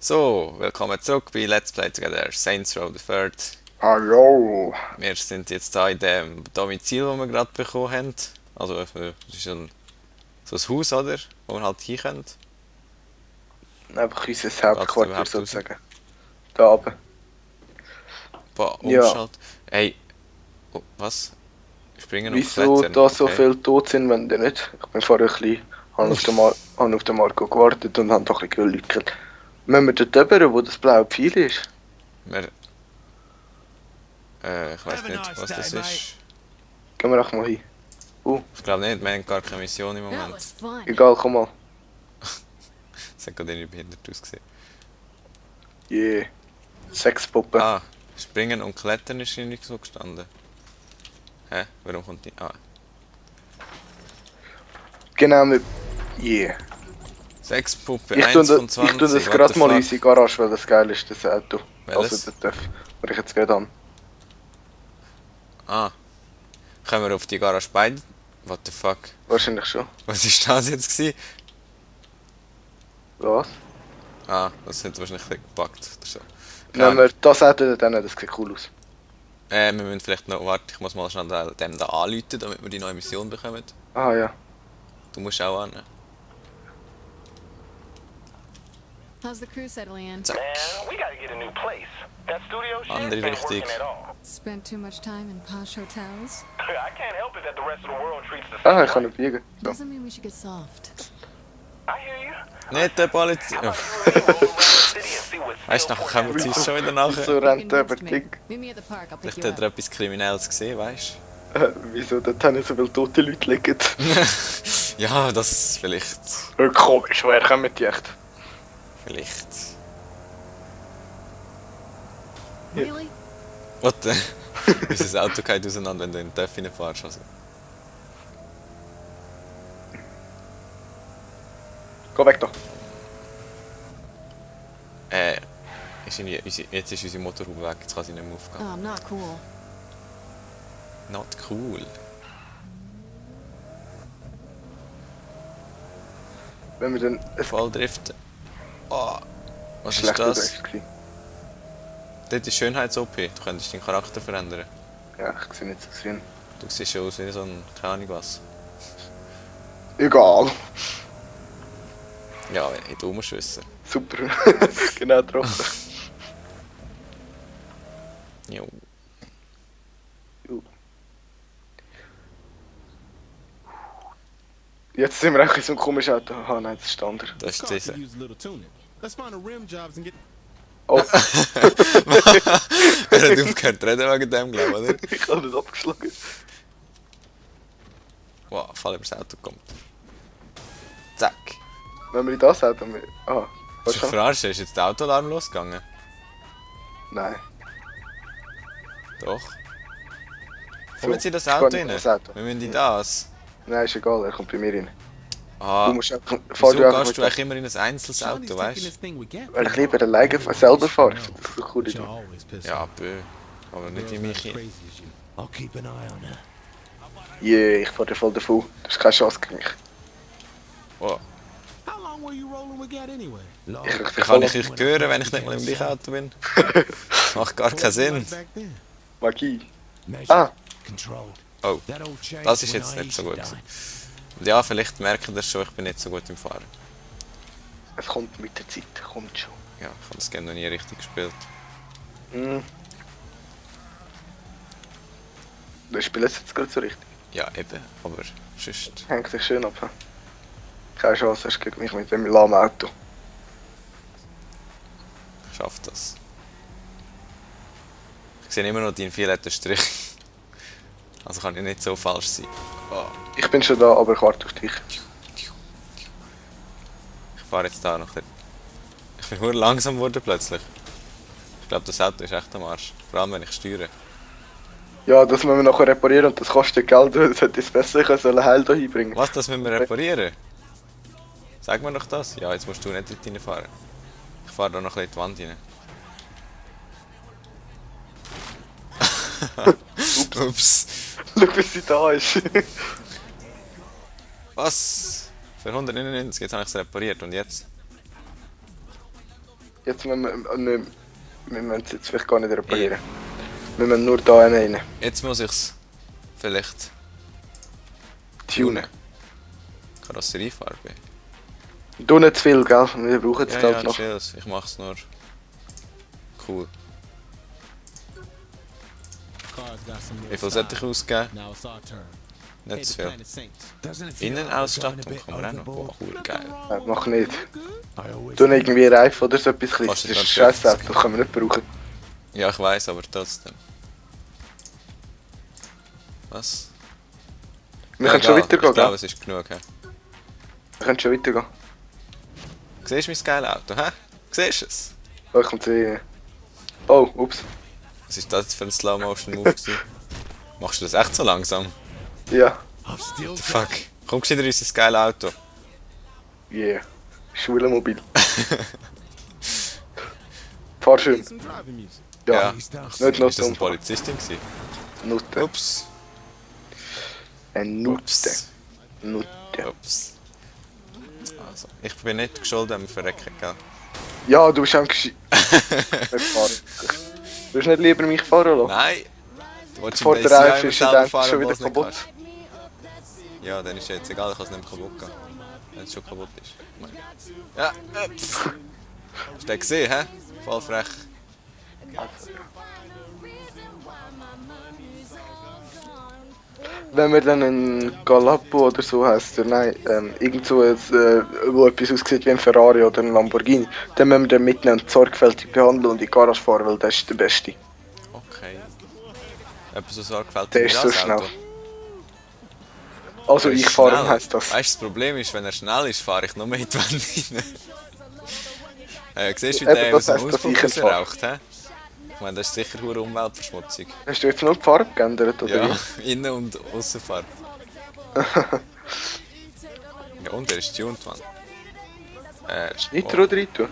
So, willkommen zurück bei Let's Play Together Saints Row the Third. Hallo. Wir sind jetzt hier in dem Domizil, das wir gerade bekommen haben. Also, es ist so ein Haus, oder? Wo wir halt hin können. Einfach unser Geht es Hauptquartier überhaupt raus? sozusagen. Da oben. Boah, Ja. Umschalt. Hey, oh, was? Springen und Wieso klettern, da so okay. viele tot sind, wenn die nicht? Ich bin vorher ein bisschen, habe auf den Marco gewartet und habe doch ein bisschen gelückt. Müssen wir dort rüber, wo das blaue Pfeil ist? Wir, ich weiß nicht, was das ist. Gehen wir auch mal hin. Ich glaube nicht, wir haben gar keine Mission im That Moment. was fun. Egal, komm mal. Das hat gerade irgendwie behindert ausgesehen. Yeah. Sexpuppe. Ah, springen und klettern ist irgendwie so gestanden. Hä? Warum kommt die? Ah. Genau mit... Yeah. Sexpuppe, Ich 1 tue, von ich 20. tue das what gerade the mal in fuck? unsere Garage, weil das geil ist, das Auto. Welches? Also das darf, was ich jetzt gerade habe. Ah. Können wir auf die Garage beide? What the fuck? Wahrscheinlich schon. Was ist das jetzt gewesen? Was? Ah, das hat wahrscheinlich ein bisschen gepackt oder so. Nehmen wir das Auto dann, das sieht cool aus. Wir müssen vielleicht noch, warte, ich muss mal schnell dem da anrufen, damit wir die neue Mission bekommen. Ah ja. Du musst auch an. How's the crew settling in? Zack. Man, we gotta get a new place. That studio shit Andere ain't Richtung. working at all. Spent too much time in posh hotels? I can't help it that the rest of the world treats the same Ah, ich kann way. nicht biegen. So. Doesn't mean we should get soft. I hear you. Nicht der Polizei. How about you and me roll around the city and see what's Weißt du, still nachher kommen sie uns schon wieder nachher. Wieso You rennt der convinced über me. Ding? Meet me at the park. I'll pick Vielleicht you hat er up. etwas Kriminelles gesehen, weißt Wieso? Dort haben so viele tote Leute liegen. du? Ja, das vielleicht. Komisch, woher kommen die echt? Vielleicht. Really? Was denn? Unser Auto geht auseinander, wenn du in den Töpf reinfährst. Also. Geh weg da. Jetzt ist unsere Motorhaube weg, jetzt kann sie nicht mehr aufgehen. Oh, not cool. Not cool. Wenn wir dann ein Voll driften. Oh, was ist schlechter das? Drift gewesen. Dort ist Schönheits-OP. Du könntest deinen Charakter verändern. Ja, ich sehe nicht so gesehen. Du siehst schon aus wie so ein, keine Ahnung was. Egal. Ja, wenn du musst wissen. Super. Genau getroffen. Jo. Jetzt sind wir eigentlich in so einem komischen Auto. Ah nein, das ist der andere. Das ist dieser. Use a little tuning. Let's find a rim jobs and get. Oh, Er hat aufgehört zu reden wegen dem, glaube ich, oder? ich habe das abgeschlagen. Wow, voll übers Auto kommt. Zack. Wenn wir in das Auto... Ah, Was was du verarschen? Ist jetzt der Autoalarm losgegangen? Nein. Doch. So, Kommen Sie in das ich Auto gehe rein? nicht in das Auto. Wir müssen in das. Nein, ist egal, er kommt bei mir rein. Ah, Du musst einfach... Fahr wieso du einfach gehst du mit eigentlich immer in ein einzelnes Shawty's Auto, taking weißt this thing we get. Weil ich lieber alleine selber fahre. Ich finde das so cool. She'll always piss Ja, off. bö. Aber nicht in Girls mich. not as crazy as you. I'll keep an eye on her. Yeah, ich fahre voll davon. Das ist keine Chance gegen mich. Oh, How long were you rolling with Gat anyway? wie kann ich euch hören, wenn ich nicht mal im gleichen Auto bin? Macht gar keinen Sinn. Back then. Magie. Ah, Controlled. Oh, That old chase das ist when jetzt I nicht so used gut. to gewesen. die. Und ja, vielleicht merken das schon, ich bin nicht so gut im Fahren. es kommt mit der Zeit. Kommt schon. Ja, ich habe das Game noch nie richtig gespielt. Hm. Wir spielen es jetzt gerade so richtig. Ja, eben, aber sonst. Hängt sich schön ab. He? Keine Chance hast du gegen mich mit dem lahmen Auto. Schafft das. Ich sehe immer noch deinen violetten Strich. Also kann ich nicht so falsch sein. Oh, Ich bin schon da, aber ich warte auf dich. ich fahre jetzt da noch. Ich bin nur langsam geworden plötzlich. Ich glaube, das Auto ist echt am Arsch. Vor allem, wenn ich steuere. Ja, das müssen wir nachher reparieren und das kostet Geld. Das hätte es besser können, sollen Heil da hinbringen. Was, das müssen wir reparieren? Sag mir doch das. Ja, jetzt musst du nicht dort reinfahren. Ich fahre da noch ein bisschen in die Wand rein. Ups. Schau, wie sie da ist. Was? Für 199, jetzt habe ich es repariert und jetzt? Jetzt müssen wir müssen es jetzt vielleicht gar nicht reparieren. Wir müssen nur da rein. Jetzt muss ich's vielleicht Tunen. Karosseriefarbe. Du nicht zu viel, gell? Wir brauchen es Ja, halt ja, noch. chills. Ich mach's nur cool. Car's got some more Wie viel sollte ich style. ausgeben? Now it's our turn. Nicht zu viel. Planet Saints. Doesn't it feel like we're going a Innenausstattung bit kann man auch noch. Boah, overboard? cool, geil. Mach nicht. I always Du irgendwie Reifen oder so etwas kleines. Kostet Das ist dann scheiße, 50. das können wir nicht brauchen. Ja, ich weiß, aber trotzdem. Was? Wir können schon egal. weitergehen, Ich glaube, gell? es ist genug. He? Wir können schon weitergehen. Siehst du mein geiles Auto, hä? Siehst du es? Oh, ich komme zu sehen. Oh, ups. Was ist das jetzt für ein Slow-Motion-Move gewesen? Machst du das echt so langsam? Ja, I've still got Fuck. Komm gescheiter in unser geiles Auto. yeah. Schulenmobil. Fahr schön. some driving music. Ja, Please don't nicht say noch Ist das eine dumm. Polizistin gewesen? Nutte. Ups. Ein Nutte. Ups. Nutte. Ups. Also, ich bin nicht geschuldet, wenn wir verrecken, gell? Ja, du bist am Nicht fahren. Willst du nicht lieber mich fahren lassen? Nein! Du willst Vor im der DCI Reife immer ist selber der Dämpfer fahren, schon wo wieder es nicht kaputt. kannst. Ja, dann ist jetzt egal, ich kann es nicht mehr kaputt gehen. Wenn es schon kaputt ist. Ja, Hast du den gesehen, hä? Voll frech. Wenn wir dann einen Galappo oder so heisst, nein, irgend so wo etwas aussieht wie ein Ferrari oder ein Lamborghini, dann müssen wir den mitnehmen und sorgfältig behandeln und in die Garage fahren, weil das ist der Beste. Okay. Etwas so sorgfältig Der wie ist das so schnell. Auto. Also Der ist ich fahre, schnell. heisst das. Weißt du, das Problem ist, wenn er schnell ist, fahre ich nur mit die Wand rein. Siehst du, wie Eben, der das aus dem heisst, dass Auspuff ich entfahre. raucht, hä? Ich meine, das ist sicher hure Umweltverschmutzung. Hast du jetzt nur die Farbe geändert, oder Ja, Innen- und Aussenfarbe. Ja, und der ist tuned, Mann. wie? Nitro rein tun?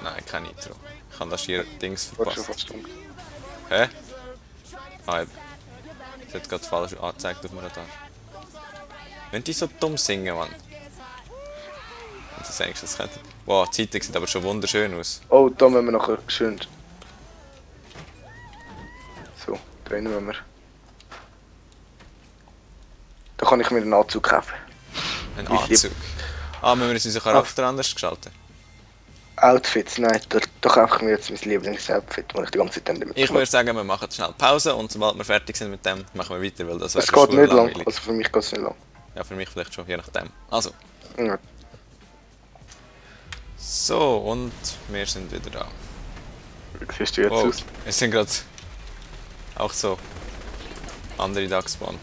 Nein, kein Nitro. Ich habe das hier Dings Warte schon verpasst. fast dunkel. Hä? Ah, eben. Das hat gerade falsch angezeigt auf dem Radar. Wenn die so dumm singen, Mann. Und das eigentlich das könnte. Wow, die Zeitung sieht aber schon wunderschön aus. Oh, da müssen wir nachher schön. So, da rein müssen wir. Da kann ich mir einen Anzug kaufen. Ein Ich lieb- Anzug. Ah, müssen wir uns unseren Charakter anders gestalten? Outfits, nein, da kaufe ich mir jetzt mein Lieblingsoutfit, das ich die ganze Zeit damit Ich würde sagen, wir machen schnell Pause und sobald wir fertig sind mit dem, machen wir weiter, weil das wäre Es geht nicht lang, langweilig. also für mich geht es nicht lang. Ja, für mich vielleicht schon, je nachdem. Also, Ja. so, und wir sind wieder da. Wie siehst du jetzt Wow, aus? wir sind gerade auch so andere da gespawnt.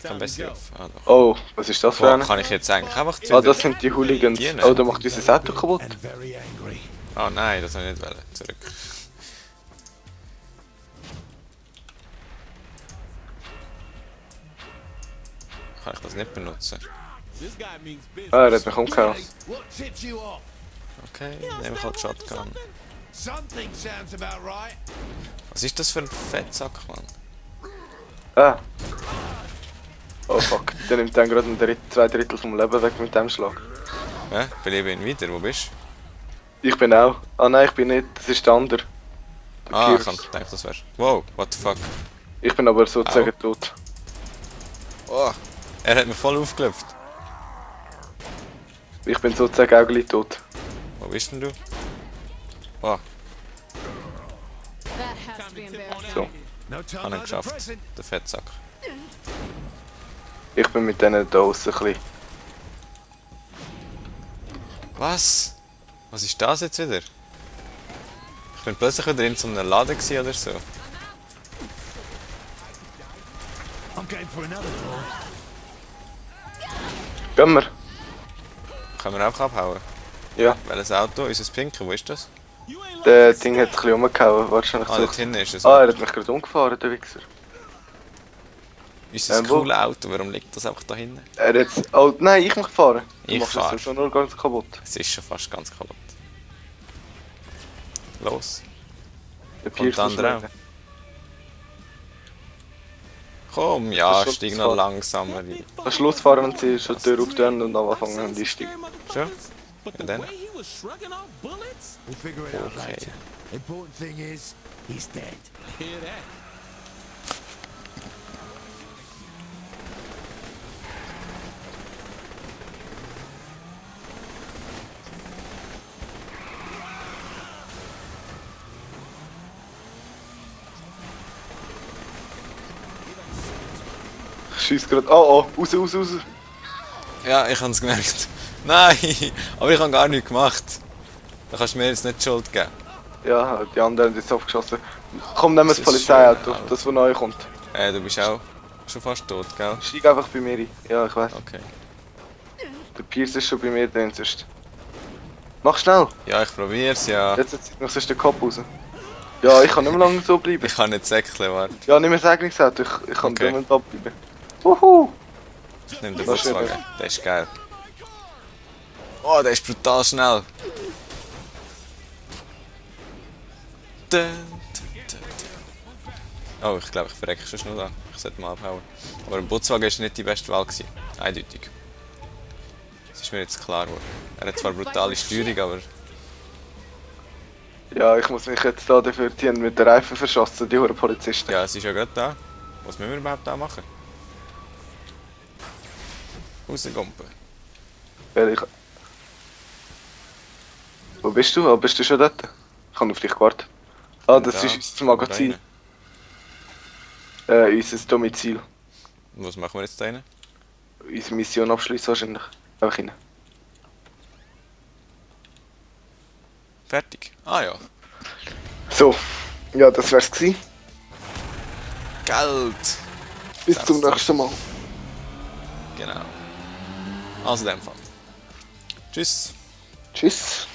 Kann besser auf. Ah, doch. Oh, was ist das für Wow, eine? kann ich jetzt eigentlich einfach Ah, das sind die Hooligans. Die, ne? Oh, da macht unser Auto kaputt. and very angry. Ah nein, das soll ich nicht wollen. Zurück. Kann ich das nicht benutzen? This guy means business. Ah, er hat mich umgehauen. What tipped you off? Okay, nehme ich halt Shotgun. Something sounds about right. Was ist das für ein Fettsack, Mann? Ah. Oh fuck, der nimmt dann gerade zwei Drittel vom Leben weg mit dem Schlag. Hä? Belebe ihn wieder, wo bist Ich bin auch. Ah nein, ich bin nicht, das ist der andere. du? Der Ah, ich Pierce. hab gedacht, das wär's. Wow, what the fuck? Ich bin aber sozusagen Au. tot. Oh, er hat mich voll aufgelöpft. Ich bin sozusagen auch gleich tot. Wo bist denn du? Oh, That has to be embarrassing. So. No time habe ihn like the geschafft. present. Der Fettsack. Ich bin mit denen da draussen ein bisschen. Was? Was ist das jetzt wieder? Ich bin plötzlich wieder in so einem Laden gewesen oder so. I'm going for another draw. Gehen wir? Können wir einfach abhauen? Ja. Welches Auto? Unser Pinke, wo ist das? You ain't Der Ding hat ein bisschen umgehauen. Wahrscheinlich Ah, so. dort hinten ist es. Ah, er hat mich gerade umgefahren, der Wichser. Unser wo? cooles Auto, warum liegt das einfach da hinten? Er hat. Oh nein, ich muss fahren. Du Ich machst fahr. das schon nur ganz kaputt. Es ist schon fast ganz kaputt. Los. Der Und Pierce der andere auch. Komm, ja, Das ist steig schon noch das langsamer rein. Am Schluss fahren, wenn sie schon die Tür auftun und am Anfang an die Stieg. Schon? But the And then- way he was shrugging off bullets? We'll figure it out Okay. later. Important thing is, he's dead. Hear that? Schieß gerade. Oh, raus, raus, raus. Ja, ich hab's gemerkt. Nein, aber ich habe gar nichts gemacht. Da kannst du mir jetzt nicht die Schuld geben. Ja, die anderen haben jetzt aufgeschossen. Komm, nehmen wir das Das ist Polizeiauto, schön, das wo neu kommt. Du bist auch schon fast tot, gell? Steig einfach bei mir ein. Ja, ich weiß. Okay. Der Pierce ist schon bei mir drin, sonst. Mach schnell! Ja, ich probier's, ja. Jetzt zieht noch sonst den Kopf raus. Ja, ich kann nicht mehr lange so bleiben. Ich kann nicht säckeln, warte. Ja, nicht mehr Segnungsauto, ich kann Okay. nicht mehr da bleiben. Wuhu! Ich nehme den Das ist schön, Volkswagen. Der ist geil. Oh, der ist brutal schnell. Dun, dun, dun, dun. Oh, ich glaube, ich verrecke schon schnell da. Ich sollte mal abhauen. Aber ein Volkswagen war nicht die beste Wahl gewesen. Eindeutig. Das ist mir jetzt klar geworden. Er hat zwar brutale Steuerung, aber... Ja, ich muss mich jetzt da dafür ziehen mit den Reifen verschossen, die huren Polizisten. Ja, es ist ja gerade da. Was müssen wir überhaupt da machen? Rausgumpen. Weil ich... Wo bist du? Ah, bist du schon dort? Ich habe auf dich gewartet. Ah, das Da, ist unser Magazin. da rein. Unser Domizil. Und was machen wir jetzt da rein? Unsere Mission abschließen wahrscheinlich. Einfach rein. Fertig. Ah ja. So. Ja, das wär's gewesen. Geld! Bis Das zum ist- nächsten Mal. Genau. Also in dem Fall. Tschüss. Tschüss.